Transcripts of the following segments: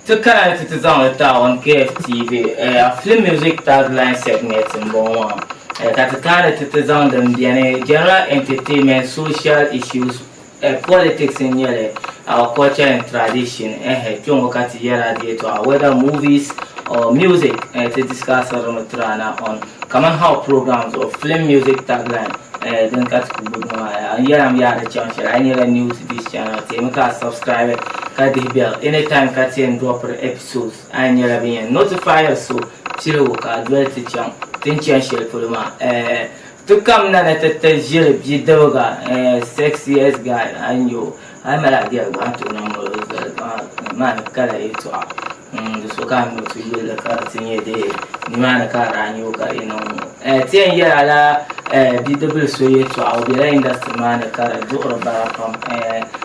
Ti kana ni ti ti zaŋ li ti a on KFTV, a film music tagline segment m-bɔŋɔ maa ka ti kana ni ti ti zaŋ din beni general entertainment, social issues, politics n-nyɛ li, our culture and tradition, ɛhɛ kpe ŋɔ ka ti yɛra di yɛltɔɣa whether movies or music ti discussiri li mi tiri a na on kaman how programs or film music tagline din ka ti ku gbubi ŋɔ maa n yɛla m yaa di chaŋ shɛli a yi nyɛla new to this channel teemi ka a subscribe ka dihi bell anytime ka ti yɛn dropiri episodes a yi nyɛla bin yɛn notify so piligu ka a doli ti chaŋ ti ni chani shɛli polo maa ti kam na ni ti ti ʒiri bidibiga sexiest guy a yi nya o a yi mali idea gba a ni tooi niŋ maa ni kala yɛltɔɣa Di so ka a mi o ti yulli ka di ti nyɛ dee nimaani ka a daa nya o ka di niŋ ŋɔ. Ti yɛn yɛla la bidibili so yɛltɔɣa o bela industry maa ni ka di duɣiri bara pam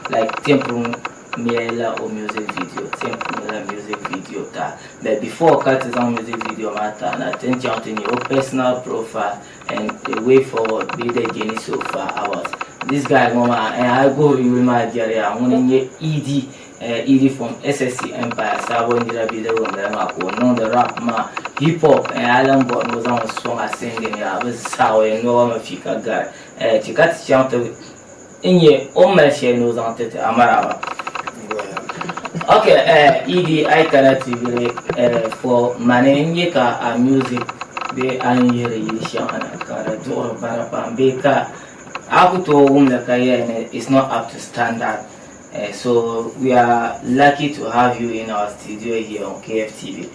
like ti yɛn pun mɛla o music video ti yɛn pun mɛla music video ta but before ka ti zaŋ music video maa ta na ti ni chaŋ ti nya o personal profile and the way forward bee the journey so far about this guy ŋɔ maa a yi guhiri yuli maa jɛriya ŋuni n-nyɛ ED Easy from SSC Empire Sabo nira bidirigu m-bala maa ka o niŋdi rap maa hip hop a lan bɔri ni o zaŋ o sɔŋ a singing yaa bɛ zaa o yɛn nɔba mi fi ka gari chɛ ka ti chaŋ ti n-nyɛ o ni mali shɛli ni o zaŋ ti ti amaraba. Ok ED a yi kana ti yuli for mani n-nyɛ ka a music bee a ni yihiri yili shɛŋa na ka di duɣiri bara pam bee ka a ku tooi wum li ka yɛli ni it's not up to standard. So we are lucky to have you in our studio here on KFTV.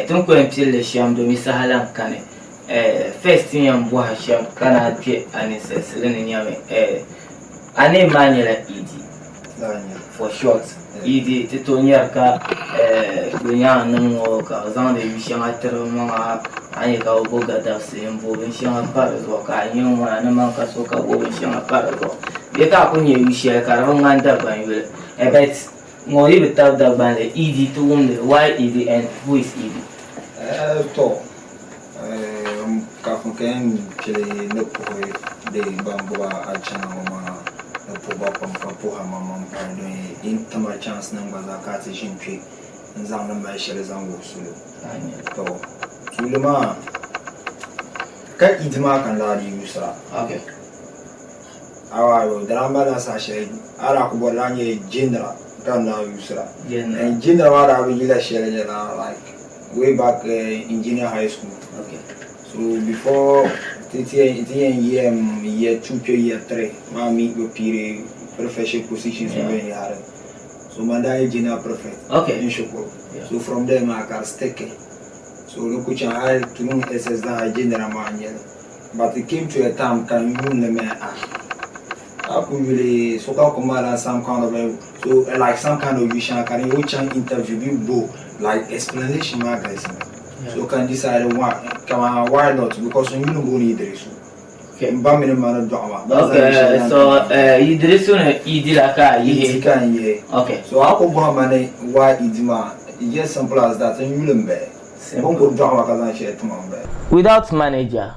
Tin ku yɛn pilli shɛm domi saha lan kani. First tin yɛn bɔhi shɛm ka na kpe a ninsalisili ni nyɛmi a name maa nyɛla ED for short. ED ti tooi nyari ka Gulnyaŋ nim ŋɔ ka bɛ zaŋdi yu shɛŋa tiri bɛ maŋa a ni nya ka bɛ bo gadabsi m-bo binshɛŋa pa di zuɣu ka a nya ŋuna ni maŋ ka so ka bo binshɛŋa pa di zuɣu. Bee ka a ku nya yu shɛli ka di bi ŋmani Dagban yuli. But ŋɔ yi bi tabi Dagbanli, ED ti wumdi li. Why ED and who is ED? Tɔ! Kafin ka yɛn pili ni puhi bɛ ban gbuba a chana ŋɔ maa ni puhi ba pam ka puhi a maŋmaŋ pahi don yi n ti ma chance ni n gba zaa ka a ti ʒini kpe n zaŋ ni mali shɛli zaŋ wuhi salo. Tɔ! Tuuli maa ka ED maa ka n daa dii yuusira. Awayo, di daa malila saha shɛli a daa ku bɔri daa nyɛ genre ka n daa yuusira. And genre maa daa bi yila shɛli nyɛla like way back in junior high school. So before ti ti yɛn yi year 2 kpe year 3 maa mi bi piiri prefectship positions yeah. bɛn yaari. So man daa nyɛ junior prefect in shikuru. So from there maa ka di stick. So di ku chaŋ hali tulim SS daa genre maa n nyɛli. But it came to a time ka n yuun li mi ah a ku yuli sokam ku malila some kind of so like some kind of yu shɛŋa ka di nyɛ o chaŋ interview bee bo like explanation maa galisi mi so ka n decide why kaman why not because n yuli booni Idrisu n ba mini n ma ni dɔɣi ma ba zaa yu shɛli so Idrisu ni Idi la ka a yihi Idi ka n yihi okay so a ku bɔhi ma ni why Idi maa it's just simple as that n yuli m bahi. Without manager,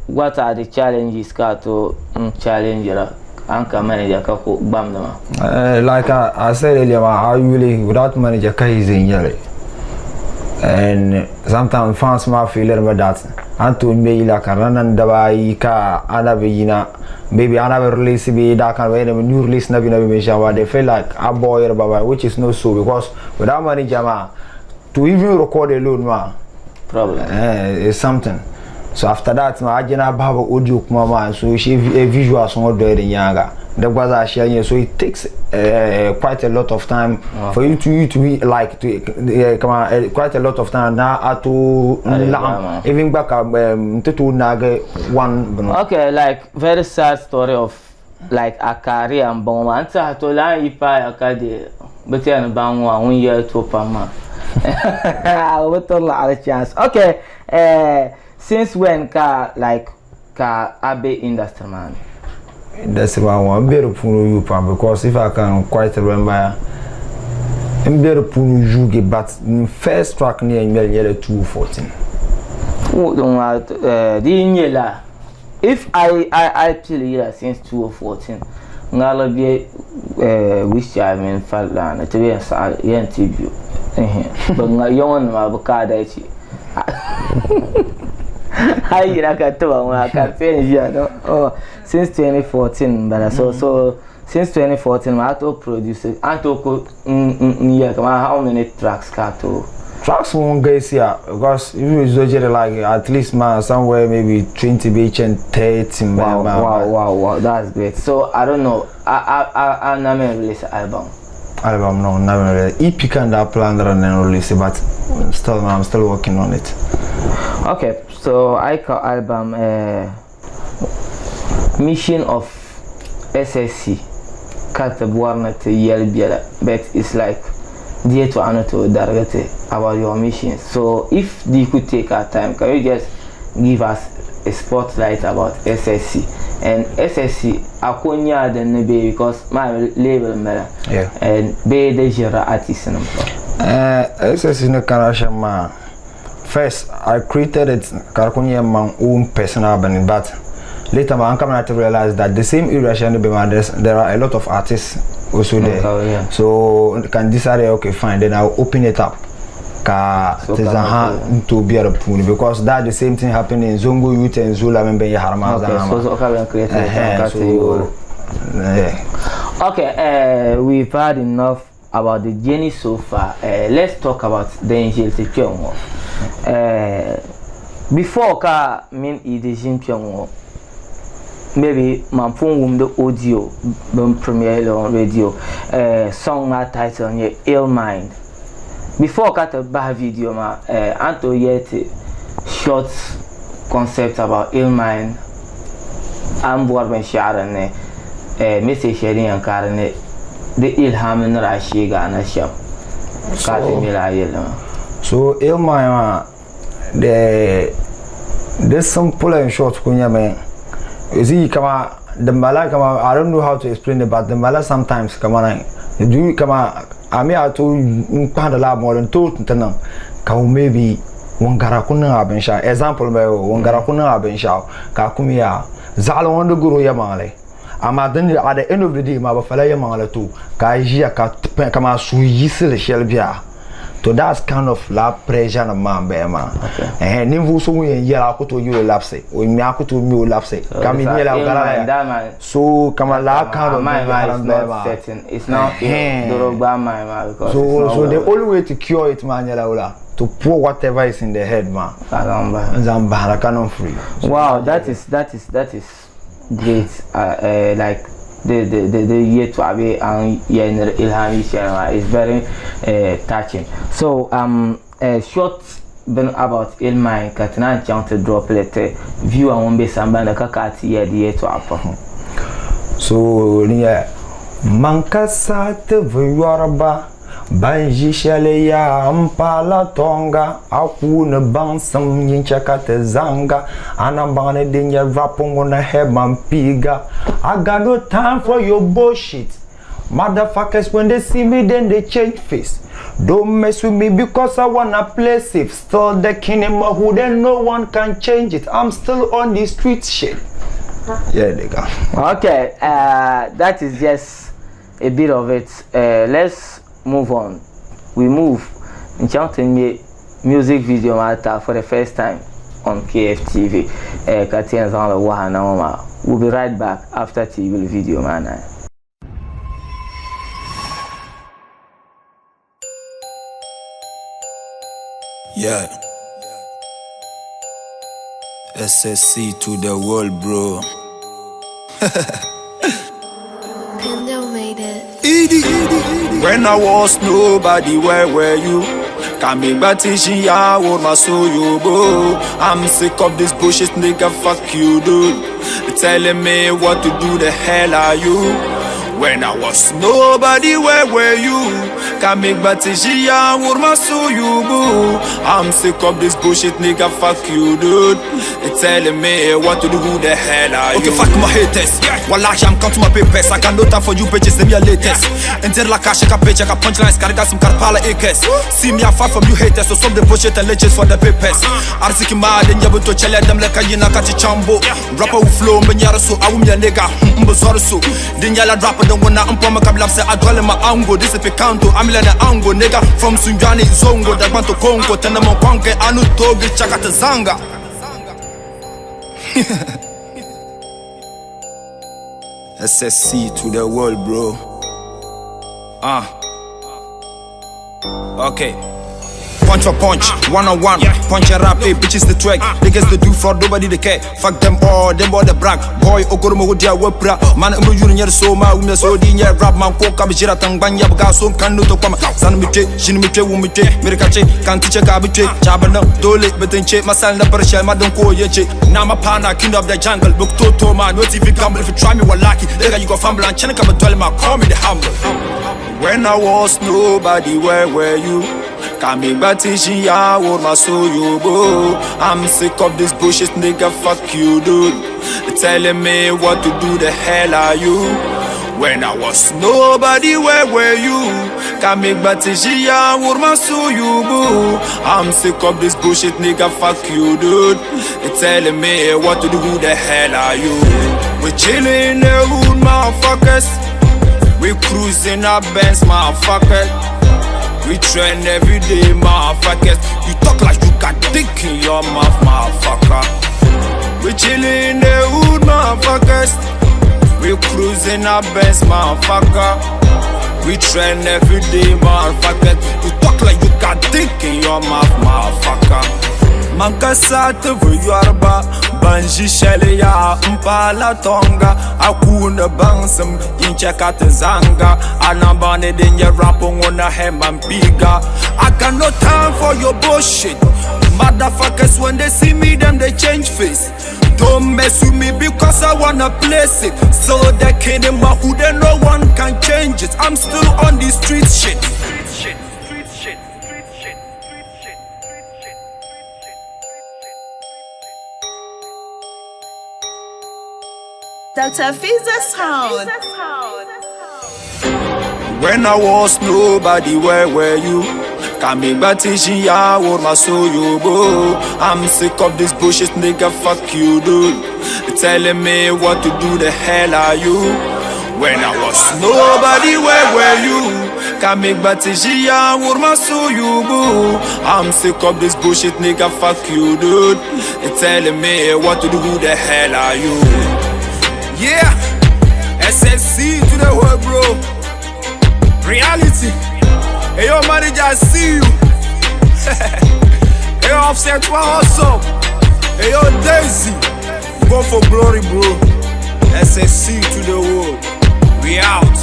what are the challenges ka a tooi n challenge ra a ni ka manager ka ku gbamdi maa? Like I said earlier maa, a yuli without manager ka easy n nyɛli and sometimes fans maa feeliri mi that a ni tooi ŋmɛ yila ka di na niŋ daba ayi ka a na bi yina maybe a na bi release bee that kind of new release na bi na bi binshɛɣu but they feel like a bore ba which is not so because without manager maa To even record alone maa problem eh, is something. So after that maa a jina bahi bi audio kuma maa so she eh, visuals ŋɔ doli di nyaaŋa di gba zaa shɛli nyɛ so it takes uh, quite a lot of time okay. for you to be like to kama quite a lot of time na a to laɣim even gba ka n ti tooi naagi one bini. Okay, like very sad story of like a career n bɔŋɔ maa n tiɛha to lan yi paaya ka di bi ti yɛn baŋ ŋɔ ŋun yɛli to pam maa o bi tiri laɣiri chance okay since when ka like ka a be industry maa ni? Industry maa ŋɔ n be di puuni yuui pam because if I can quite remember n be di puuni yuugi but n first track ni yɛn ŋmɛli nyɛla 2014. Di yi nyɛ la If I I I pili yila since 2014 ŋarili bɛ eh, Wishchai mini Falana ti yɛn saɣi yɛn ti Bi ŋa yɔŋɔ nima bi ka adaichi. A yi yina ka tiba ŋɔ ka pen ʒiya no. Oh, since 2014 n bala. So so since 2014 maa a tooi produce a tooi ku n yɛli kamani how many tracks ka a tooi Tracks ŋun galisiya because if you zojiri like at least ma somewhere maybe 20 bee chen 30 Wow, wow, wow, wow, that's great. So I don't know, a a a a na mi release album. Album no, na mi release. EP kan daa plan ni release but still I'm still working on it. Okay, so I call album Mission of SSC ka ti bɔri ni ti yɛli biɛla but it's like di yɛltɔɣa ni tooi darigi ti about your mission. So if you could take our time, can you just give us a spotlight about SSC and SSC a ko nyɛla din ni bee because maa label n bala and bee di ʒirila artist nim pam. SSC ni kana shɛm maa, first I created it ka di ku nyɛ man own personal bini, but later man come to realize that the same area shɛli ni be maa, there are a lot of artists also there. Okay, yeah. So can decide, okay, fine, then I'll open it up ka So ti ka zaŋ ha okay. n tooi be di puuni because that the same thing happen in Zongo Youth and Zola mini binyahari maa Okay, zaa so maa. so ka bɛn create it ka so ti yoori. Yeah. Okay, we've had enough about the journey so far. Let's talk about din ʒili ti kpɛŋ ŋɔ. Before ka min i di ʒini kpɛŋ ŋɔ, maybe man pun wumdi audio bin premiere on radio. Song maa title nyɛ Ill Mind. Before ka ti bahi video maa, a ni tooi yɛli ti short concept about Ill Mind, a ni bɔri binshaɣu din ni, message shɛli din yɛn ka di ni di ilham ni daa sheegi a na shɛm ka ti mi lala yɛlli maa. So Ill Mind maa, the simple and short ku nyɛmi, you see, kama din bala kama I don't know how to explain it, but din bala sometimes kama do you kama a mi a tooi n kpahindi laa mɔli n tooi ti niŋ ka maybe ŋun gara ku niŋ a binshaɣu, example bɛ ŋun gara ku niŋ a binshaɣu ka a ku mi yaa zaɣali ŋun di gari o yɛmaŋli, amaa din at the end of the day maa bi fala yɛmaŋli to ka a ʒiya ka kama suhuyiɣisili shɛli bɛ a to, that's kind of la pressure nim maa n bala maa. Ɛhɛn, ninvuɣu so ŋun yɛn yɛla a ku tooi yɛl o labisi, o ŋmɛ a ku tooi ŋmɛ o labisi ka mi nyɛla gara la, so kama la kind of Mind maa is binyahari n bala not maa. Setting. It's not doro gba mind maa because So it's not so the well. only way to cure it maa nyɛla wula to pour whatever is in the head maa Ka zaŋ bahi. N zaŋ bahira ka niŋ free. So Wow, that is great. Like the yɛltɔɣa bee an yɛli ni di ilham yi shɛli maa is very touching. So short bin about Ill Mind ka ti naan chaŋ ti drop li ti viewer ŋun be sambani ka ka ti yɛli di yɛltɔɣa pam. So ni yɛ man ka sa ti vi yɔriba ban ʒi shɛli yaa n paala tɔŋga a kuuni baŋsim yin chɛ ka ti zaŋga a na baŋ ni di nyɛ rap ŋuna Herman Piga. I got no time for your bullshit. Motherfuckers, when they see me, then they change face. Don't mess with me because I wanna play safe. Still the king in my hood and no one can change it. I'm still on the street shit. Yeah, nigga. Okay, that is just a bit of it. Let's move on. We move. N chaŋ ti ŋmɛ music video maa ta for the first time on KFTV. Ka ti yɛn zaŋli wahi na ŋɔ maa. We'll be right back after ti yuli video maa naai. Yeah. SSC to the world, bro. Pindo made it. Edie. When I was nobody, where were you? Kami bro. I'm sick of this bullshit, nigga. Fuck you, dude. Telling me what to do, the hell are you? When I was nobody, where were you? Kami I'm sick of this bullshit, nigga. Fuck you, dude. Telling me what to do, who the hell are you? Okay, fuck my haters. Wallahi, I'm counting my papers. I got no time for you bitches, them your latest. Enter la cash, ka paycheck, ka punchlines, ka some karpala acres. See me, I far from you haters, so some the bullshit and legends for the papers. Arziki ma, then yabu to chele them like a yina kachi chambo. Rapper who flow, mbe nyara so, awum ya nigga, mbe zoro so. Din yala rapper Then when I umpoma kablapse adwale ma ango. This is picanto, I'm lena ango. Nigga from Sunjani Zongo, Dagbanto Congo, Tenamo Kwanke, Anu Togi, Chakata Zanga. SSC to the world, bro. Okay. Punch for punch, one on one. Punch and rap, hey, bitches the track. Niggas the do fraud, nobody they care. Fuck them all, them all the brag. Boy, okoromo dia wepra. Man, umu yuru nyer so ma, umya so di nyer rap man ko kam jira tangban yab ga so kan no to kwama. San mi che, jin mi che, wu mi che, mirka che, kan ti che ka bi che. Chaba no, dole betin che, masal na pershel ma don ko ye che. Na ma pana, king of the jungle, book toto man, no TV gamble. If you try me, walaki. Nigga, you go fumble and chen come dwell ma, call me the humble. When I was nobody, where were you? I'm sick of this bullshit, nigga, fuck you, dude. Telling me what to do, the hell are you? When I was nobody, where were you? I'm sick of this bullshit, nigga, fuck you, dude. Telling me what to do, who the hell are you? We chillin' in the hood, motherfuckers. We cruising our Benz, motherfuckers. We trend every day, motherfuckers. You talk like you got dick in your mouth, motherfucker. We chillin' in the hood, motherfuckers. We cruising our Benz, motherfucker. We trend every day, motherfuckers. You talk like you got dick in your mouth, motherfucker. Mankasa vuyorba, banji sheleya, mpala tonga, akuna bansam, yincheka zanga, anambane dinye rapo ngona hema mpiga. I got no time for your bullshit. Motherfuckers, when they see me, them they change face. Don't mess with me because I wanna place it. So they kid in my hood and no one can change it. I'm still on the street shit. Dr. Fiza Sound. When I was nobody, where were you? I'm sick of this bullshit, nigga, fuck you, dude. Telling me what to do, the hell are you? When I was nobody, where were you? I'm sick of this bullshit, nigga, fuck you, dude. Telling me what to do, who the hell are you? Yeah, SSC to the world, bro. Reality. Hey, yo, manager, I see you. Hey, yo, Offset, what's up? Hey, yo, Daisy. Go for glory, bro. SSC to the world. We out.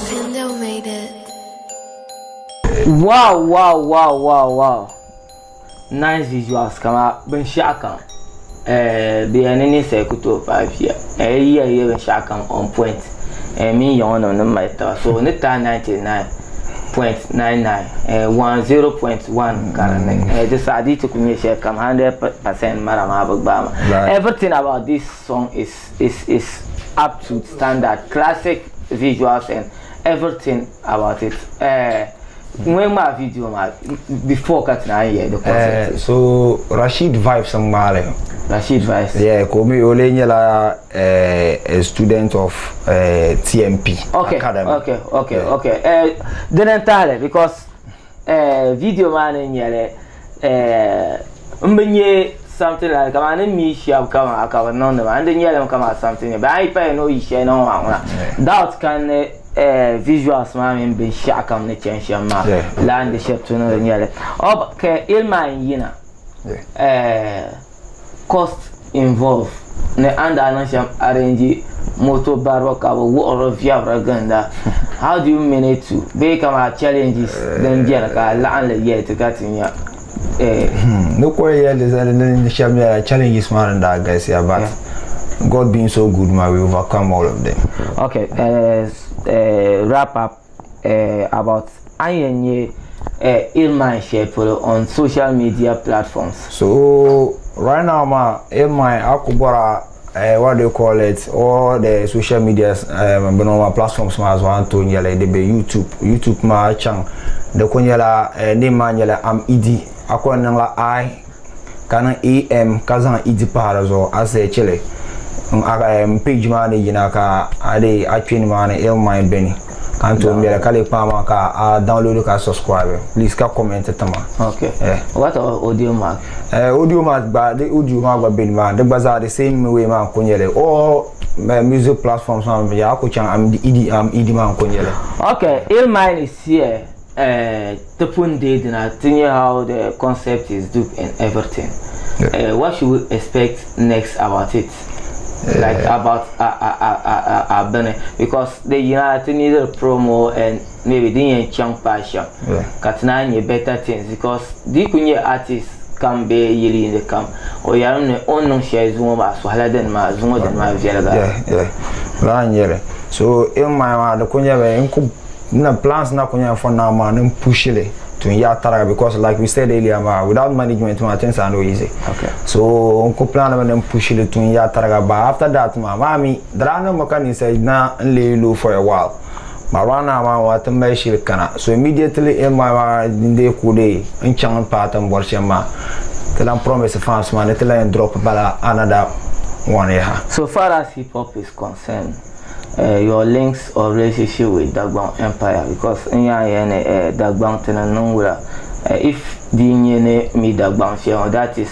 Pindo made it. Wow, wow, wow, wow, wow. Nice visuals kama binshaɣu kam. Di yɛn ni ninsali ku tooi paai pia. Yi yɛn yɛ binshaɣu kam on point. Mini ya ŋɔ nim ni mali taba. So ni taai 99.99 10.1 ka di ni. Di saha di ti ku nyɛ shɛli kam 100% mara maa bi gbaai ma. Everything about this song is up to standard. Classic visuals and everything about it. When my video ma before ka tina yɛ the concert. So Rashid Vibes Mbale. Rashid Vibes. Yeah, komi ole nyela a student of TMP okay, Academy. Okay, okay, yeah. Okay. Didn't tell because video man nyele mbenye something like kama ni mi shab kama akaba no no and nyele kama something but I pay no ishe no wa. Doubt can visuals ma min bin shakam ne chen sham ma land shep to no nyele. Okay, ilma yina. Cost involved ne anda na sham arrange motor barwa ka wo ro via ganda. How do you manage to be kama challenges then jera ka la an le yet ka tinya? No ko ye le sham ya challenges man that guys yeah, but yeah. God being so good, man, we overcome all of them. Okay, wrap up about Ayenye Illmind Shepolo on social media platforms. So right now, ma Illmind akubora What do you call it, all the social media bini maa platforms maa zuɣu a ni tooi nyɛli. Di be YouTube. YouTube maa a chaŋ di ku nyɛla name maa nyɛla Am Idi. A ku niŋla I ka niŋ AM ka zaŋ Idi pahi di zuɣu, a search li, page maa ni yina ka a dee a kpe nimaani. Illmind beni ka n tooi mɛli ka lee kpaŋ maa ka a download ka subscribe, please, ka comment tima. Okay. Yeah. What about Audiomack? Audiomack gba, di audio maa gba beni maa, di gba zaa the same way maa n ku nyɛli. All music platforms maa mi a ku chaŋ Am Idi, Am Idi maa n ku nyɛli. Okay, Illmind is here. Ti pun deedina ti nya how the concept is dope and everything. What should we expect next about it? Like about a bini, because the yina ti need a promo and maybe din yɛn chaŋ paai shɛm ka ti naan nyɛ better things, because di ku nyɛ artist kam bee yili yindi kam o yɛrimi ni o ni niŋ shɛli zuŋɔ maa sɔhila dini maa zuŋɔ dini maa viɛliga. Yeah. Lala n nyɛli. So Illmind maa di ku nyɛmi n ku na plans na ku nyɛla for now maa ni n push li to n yaɣa tariga, because like we said earlier maa, without management maa things are no easy. So n ku plan mi ni n push li to n yaɣa tariga, but after that maa mi di daa niŋmi ka ninsali na n lay low for a while, but right now maa wa ti mali shili kana. So immediately Illmind maa n dee ku dee n chaŋ n paai ti n bɔri shɛm maa, ti lan promise fans maa ni ti lan drop bala another one yaha. So far as hip hop is concerned, your links or relationship with Dagbang Empire, because n yaa yɛn ni Dagbang ti ni niŋ wula, if di nyɛ ni mi Dagbang shɛli, that is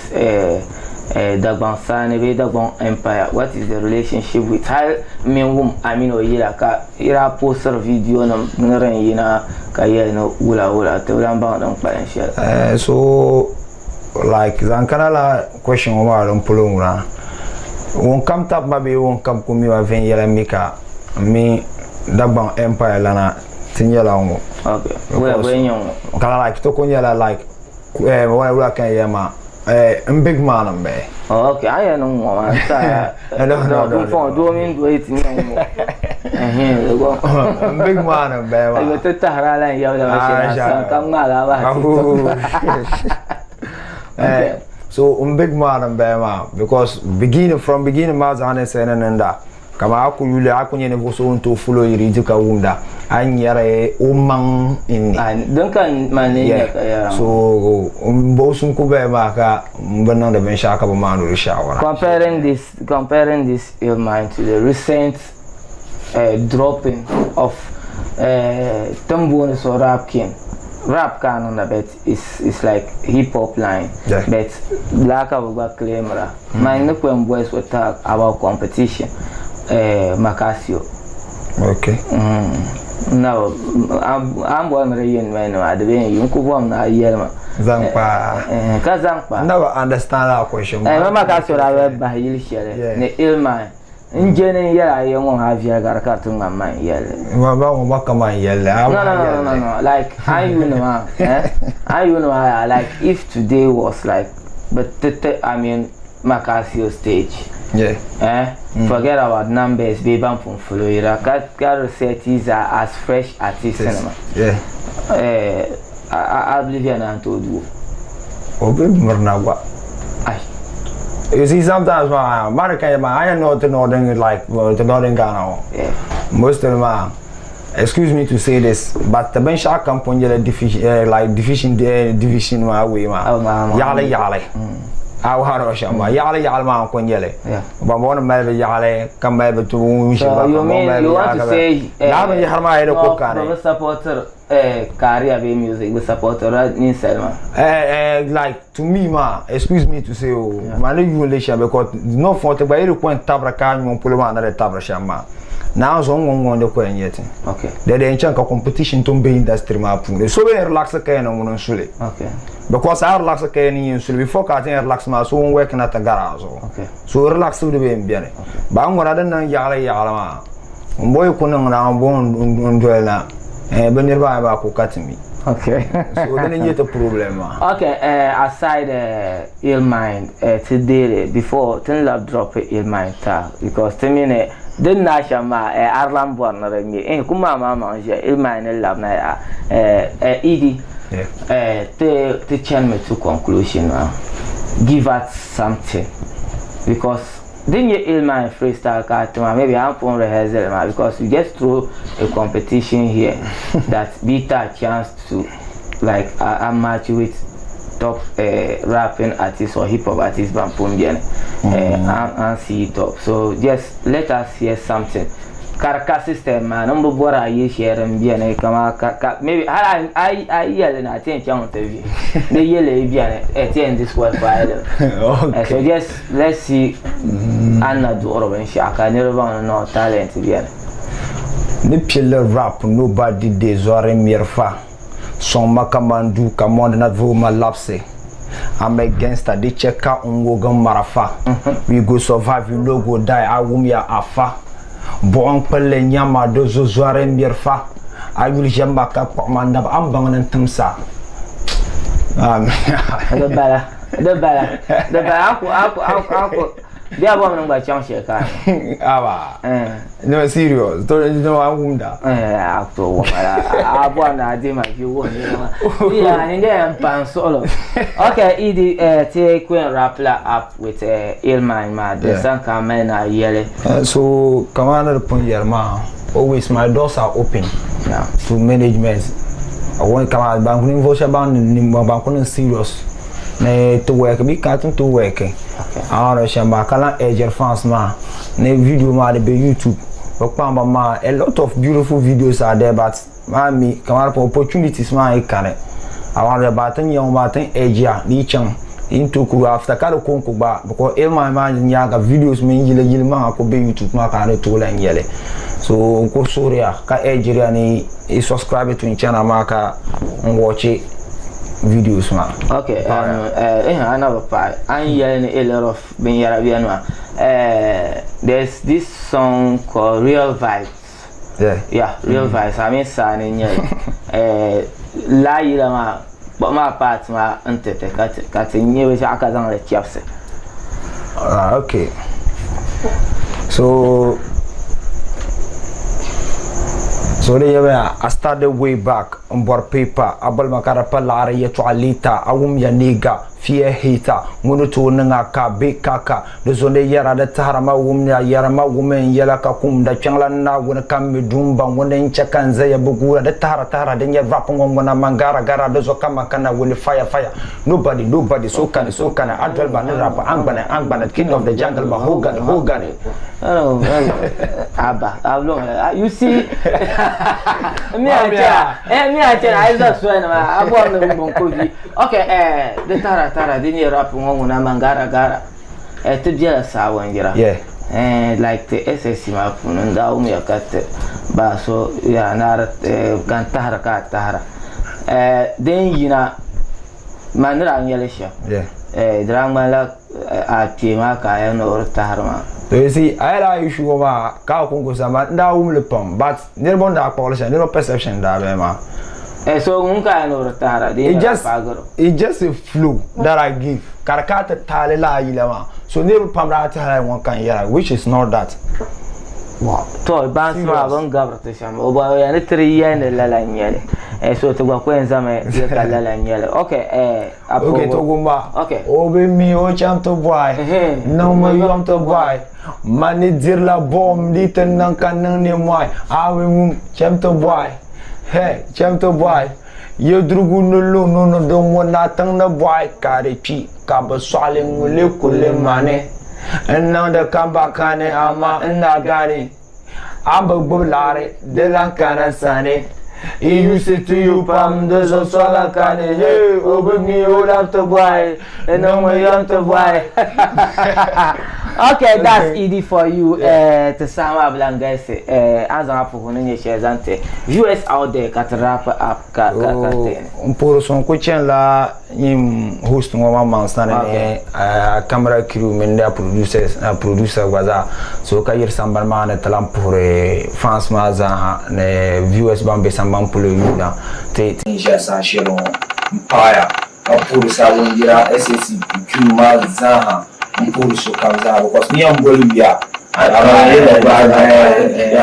Dagbang Sani bee Dagbang Empire, what is the relationship with hali min wum amin o yila ka ira postiri video nim ni din yina ka yɛli ni wula wula ti bi lan baŋ din kpalim shɛli? So like zaŋ kana la question ŋɔ maa din polo ŋuna, ŋun kam tabi ma bee ŋun kam ku mi ma viɛnyɛla mi ka n mi Dagbaŋ Empire lana ti nyɛla ŋɔ. Okay, wula bɛ nyɛ ŋɔ? Kana like ti ku nyɛla like wula ka n yɛli maa, n big man n bɛ. Oh, okay, a yɛn niŋ ŋɔ maa sa. No. Fɔn doo mini doo yi ti nyɛ ŋɔ. N big man n bɛ maa. Ayo ti tahira lan yɛbila ba shɛli san ka ŋmaagi a bahi TikTok. Okay. So n big man n bɛ maa, because beginning from beginning maa zaŋ ni sani niŋda kama a ku yuli a ku nyɛ ninvuɣu so ŋun tooi follow yiri di ka wumda a nyɛri o maŋ n ni. Din ka man ni nyɛ ka yɛra. So n bo sun ku bɛ maa ka n bi niŋdi binshaɣu ka bi maani o shawara. Comparing this Illmind to the recent dropping of Timboni, so Rap King, rap ka niŋda, but it's like hip hop line, but laa ka bi gba claim ra man ni kpɛm boys will talk about competition, Makasio. No, an bɔri ni di yin mali nima di bɛ yin ku bɔm na yɛli ma. Zaŋ kpa. Ka zaŋ kpa. Never understand that question. Ma Makasio daa bɛ bahi yili shɛli ni Illmind n je ni yɛli a yɛ ŋɔ ha viɛlgari ka ti ŋmani man yɛlli. Ma ba ŋɔ ma kama yɛlli. No, like an yu nima, eh, an yu nima, like if today was like, but I mean Makasio stage, eh, forget about numbers bee ban pun follow yira ka reset is as fresh artist cinema. Eh, I believe you na to do. O bi mirina gba. Ai. You see, sometimes ma America ma I know the northern, like the northern Ghana. Most of them are, excuse me to say this, but the binshaɣu kam pun nyɛla division, like division, division maa wei maa. Oh, ma. Yaɣali yaɣali. A wahari o shɛm maa, yaɣali yaɣali maa n ku nyɛli. Ban bɔŋɔ mali bi yaɣali ka mali bi tubu. So you mean you want to say laa binyahari maa yɛli ko kani. Bi supporter career be music bi supporter ninsal maa. Like to me ma, excuse me to say o, ma ni yuun li shɛm, because no fɔ ti gba yɛli ko n tabiri ka nyuŋ polo maa ni di tabiri shɛm maa naa zuɣu ŋɔ ŋɔ di ko yɛn nyɛ ti dede n chaŋ ka competition tom be industry maa puuni, so bɛ relax ka yɛn ŋuni n suli, because a relax ka yɛn yɛn suli before ka a ti yɛn relax maa, so ŋun work na ti gara a zuɣu. So relax di bɛ n biɛni ba n ŋuna din niŋ yaɣali yaɣali maa n boyi ku niŋ na n bo n doli na, bi niriba ayi maa ku ka ti mi. So dini n nyɛ ti problem maa. Okay, aside Illmind, ti deeli before tin lab drop Illmind tag, because ti mini din na shɛm maa, Arlan bɔri ni di ŋmɛ eh ku maa maa maŋ ʒiya Illmind ni lab na ya, Idi. Ti chanimi to conclusion maa, give us something because Din nyɛ Illmind freestyle ka a ti maa maybe a ni pun rehearse li maa because you just throw a competition here that bi ti a chance to like a a match with top rapping artists or hip hop artists ban pun beni a ni see it up so just let us hear something ka di ka system maa ni m bi bɔri a yili shɛli din beni kaman ka ka maybe hali a yi a yi yɛli ni a ti yɛn chaŋ n-ti vi di yɛli yi beni ti yɛn disqualify li mi so just let's see a ni na duɣiri binshɛɣu ka niriba baŋ ni no talent beni. Ni pilli rap nobody dey zɔri mirifa Sɔŋ ma kaman duu ka mɔndi na vooi ma labisi I'm a gangster di chɛ ka n wogi n marafa We go survive you no go die a wumya afa Buɣim kpilli nyama di zo zɔri mirifa A yuli ʒɛm ma ka kpuɣi ma naba a ni baŋ ni n timsa Di bala, di bala, di bala, a ku, a ku, a ku, a ku, bɛ a bɔmi ni n gba chaŋ shɛli ka a ni. Aba. No serious. To no an wumda. Eh, a to wumda. A bɔri ni a dihi ma ʒi wuhi niriba maa. Yeah, ni ne n pa n suɣulo. Okay, Idi, eh, ti ku yɛn wrap la up with eh, Illmind maa. Di san ka a mali ni a yɛli. So, kamani di pun yɛli maa, always my doors are open yeah. to management. I want kama ban ku ninvuɣu shɛba ban ban ku niŋ serious ni ti work bi ka ti ti work. Okay. A ni shɛm maa ka lan urge fans maa ni video maa di be YouTube bi kpaŋba maa a lot of beautiful videos are there but maa mi kamani opportunities maa yi kani a wan di ba ti nyɛ ŋɔ maa ti urge ya ni yi chaŋ yi ni tooi kuri after ka di konko gba because Illmind maa nyaaŋa videos mini yili yili maŋa ku be YouTube maa ka a ni tooi lan nyɛli so n kuri suhiriya ka urge ya ni yi subscribe to n channel maa ka n watch videos maa. Okay, eh, a na bi paai a ni yɛli ni a lot of binyɛra beni maa eh, there's this song called Real Vibes. Yeah. Yeah, Real Vibes. A mini Sani n-nyɛ li. Eh, lala yila maa kpuɣi maa part maa n-ti ti ka ti ka ti nya binshɛɣu ka zaŋ li chɛbisi. Ah, okay. So, so di yɛliya, I started way back n bɔri paper, a boli ma ka di pa laɣiri yɛtɔɣa later, a wumya nigga, fear hater, ŋun ni tooi niŋ a ka bɛ ka ka di zo ni yɛra di tahira ma wumya yɛra ma wumi n yɛla ka kumda kpiɔŋla Naawuni ka m mi duumba ŋuni n chɛ ka n zaya bi guura di tahira tahira di nyɛ rap ŋɔ ŋuna man gara gara di zo ka man kana wuli fire fire nobody nobody so kani so kani a doli ba ni rap an gbani an gbani king of the jungle mahogany hogany. Abba, Abba, you see, me a chana, eh, me a chana, I just swear, ma, abu am ni bon ko vi. Okay, eh, di tara tara di nyɛ rap ŋɔ ŋuna man gara gara. Eh, ti bela Saawunjira. Yeah. Eh, like ti SSC maa puuni n daa wumya ka ti ba so ya naari eh, ka n tahira ka a tahira. Eh, din yina man ni daa nyɛli shɛm. Yeah. Eh, di daa ŋmanila eh, a kpee maa ka a yɛli ni o di tahiri maa. So you see, a yɛla issue ŋɔ maa ka a kun ku sa n daa wum li pam but niriba ni daa kpuɣili shɛm niriba perception daa bala maa. Eh, so ŋun ka a yɛli ni o di tahira di It nyɛla just paagiri. it just a flow that I give ka di kana ti taali lala yila maa so niriba pam daa tɛhila ŋun ka n yɛra which is not that. To baansi maa Serious. bɛ ni gabiri ti shɛm o ba o yɛli ni tiri yɛli ni lala n-nyɛ li. Eh, so ti gba ku yɛn zaŋmi yɛli ka lala n-nyɛ li. Okay, eh, a Okay, puhibu. Togumba. Okay. O bi mi o chaŋ ti bɔhi, niŋmi yom ti bɔhi. Ma ni dirila buɣim di ti niŋ ka niŋ nimmɔhi, a mi ŋum cham ti bɔhi, hey, cham ti bɔhi. Yɛdurigu ni lu nuni din ŋuna tiŋ ni bɔhi ka di kpi ka bɛ sɔɣili ŋuli kuli mani. N niŋdi kamba kani amaa n na gani. A bi gbubi laɣiri di lan kana n sani. He used it to you pam di zuɣu sɔla kani, hey, o bi mi o labi ti bɔhi. Niŋmi yom ti bɔhi. Okay, that's Idi for you. Eh, ti saha maa bi lan galisi. Eh, a ni zaŋ a puhibu ni nyɛ shɛli zaŋ ti viewers out there ka ti wrap up ka ka ka ti ni. N puhiri suŋ ku chanila nyin host ŋɔ maa maŋ sani ni a camera crew mini their producers, producer gba zaa. So ka yiri sambani maa ni ti lan puhiri fans maa zaaha ni viewers ban be sambani polo yuuna ti. N ʒiya saha shɛli ŋɔ m paaya ka puhiri Sabonjira SAC duu maa zaaha m puhiri sokam zaa because ni yɛn boli yuya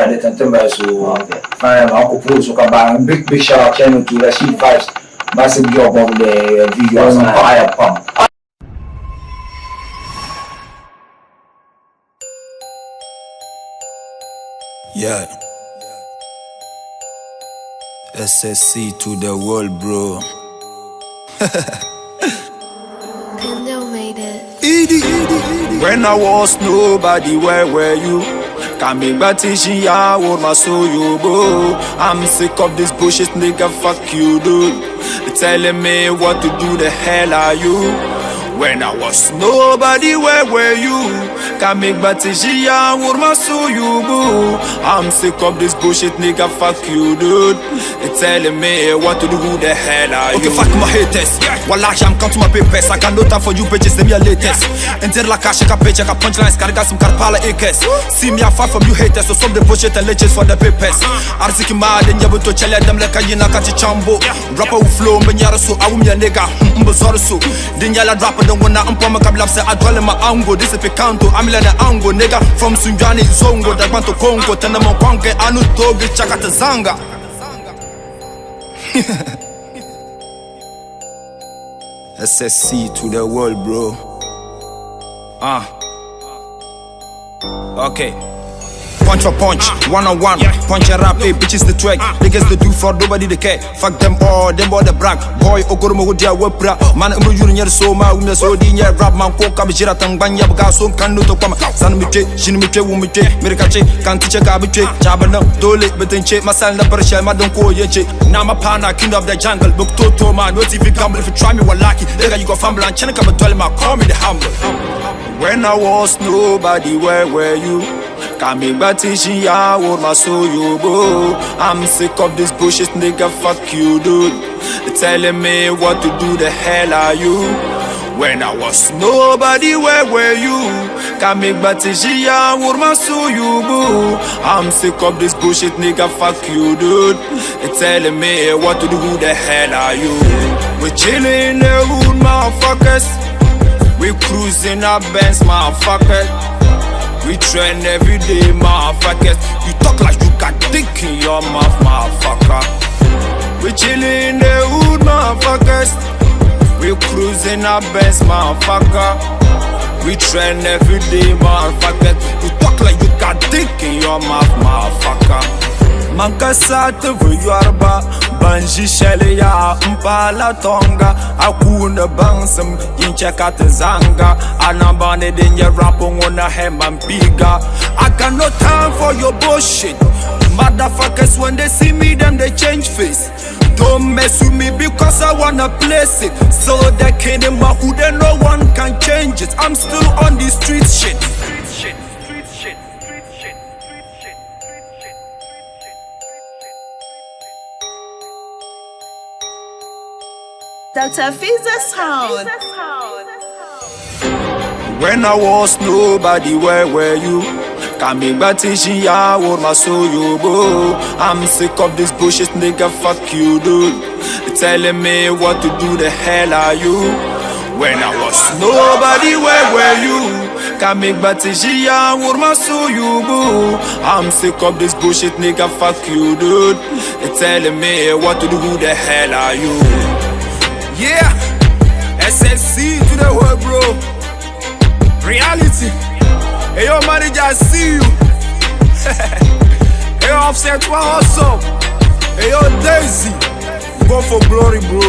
di tin mali so fine maa ku puhiri sokam baa big big shout out chani to Rasheed Vibes massive job on the videos m paɣiya pam. Yeah. SSC to the world, bro. Pindo made it. When I was nobody, where were you? Kamigba bro. I'm sick of this bullshit, nigga. Fuck you, dude. Telling me what to do, the hell are you? When I was nobody, where were you? Kamigba I'm sick of this bullshit, nigga. Fuck you, dude. Telling me what to do, who the hell are you? Okay, fuck my haters. Wallahi, I'm counting my papers. I got no time for you bitches, them your latest. Enter la cash, ka paycheck, ka punchlines, carga some karpala acres. See me, I far from you haters, so some the bullshit and leches for the papers. Arziki ma, den yabu to chele dem leka yina kachi chambo. Rapper who flow, mben yara so, awum ya nigga, mbozoro so. Den yala rapper, den wana mpoma kablapse, I dwell in my ango. This is picanto, I'm like the ango, nigga. From Sunjani, Zongo, Dagbanto Congo, Tenamon Kwanke, Anu Togi, Chakata Zanga. SSC to the world, bro. Okay. Punch for punch, one on one. Punch and rap, hey, bitches the twerk. Niggas the do fraud, nobody they care. Fuck them all, them all the brag. Boy, ogoro mo dia wepra. Man, mbo yuru nyer so ma, umya so di nyer rap man ko ka bijira tangban ya buga so kan no to kwama. San mi che, shin mi che, wu mi che, mirka che, kan ti che ka bi che. Chaba na dole betin che, masal na parshal ma don ko ye che. Now my partner, king of the jungle. Book toto man, no TV gamble if you try me walaki. Nigga, you go fumble and chin ka dwell ma call me the humble. When I was nobody, where were you? Kamigba bro. I'm sick of this bullshit, nigga. Fuck you, dude. Telling me what to do, the hell are you? When I was nobody, where were you? Kamigba bro. I'm sick of this bullshit, nigga. Fuck you, dude. Telling me what to do, who the hell are you? We chillin' in the hood, motherfuckers. We cruising our Benz, motherfuckers. We trend every day, motherfuckers. You talk like you got dick in your mouth, motherfucker. We chillin' in the hood, motherfuckers. We cruising our Benz, motherfucker. We trend every day, motherfuckers. You talk like you got dick in your mouth, motherfucker. Mankasa te yoruba banji shɛli ya n paala tɔŋga a kuuni baŋsim yin chɛ ka ti zanga a nambani din nyɛ rap ŋuna hɛman piga. I got no time for your bullshit. Motherfuckers, when they see me, them they change face. Don't mess with me because I wanna place it. So that king in my hood and no one can change it. I'm still on the street shit. Dr. Fiza Sound. When I was nobody, where were you? Kamigba bro. I'm sick of this bullshit, nigga. Fuck you, dude. Telling me what to do, the hell are you? When I was nobody, where were you? Kamigba bro. I'm sick of this bullshit, nigga. Fuck you, dude. Telling me what to do, who the hell are you? Yeah, SSC to the world, bro. Reality. Hey, yo, manager, I see you. Hey, yo, Offset, what's up? Hey, yo, Daisy. Go for glory, bro.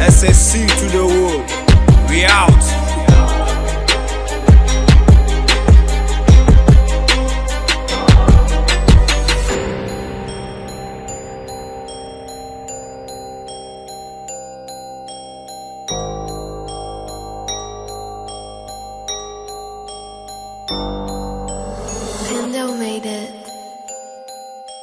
SSC to the world. We out. Pindo made it.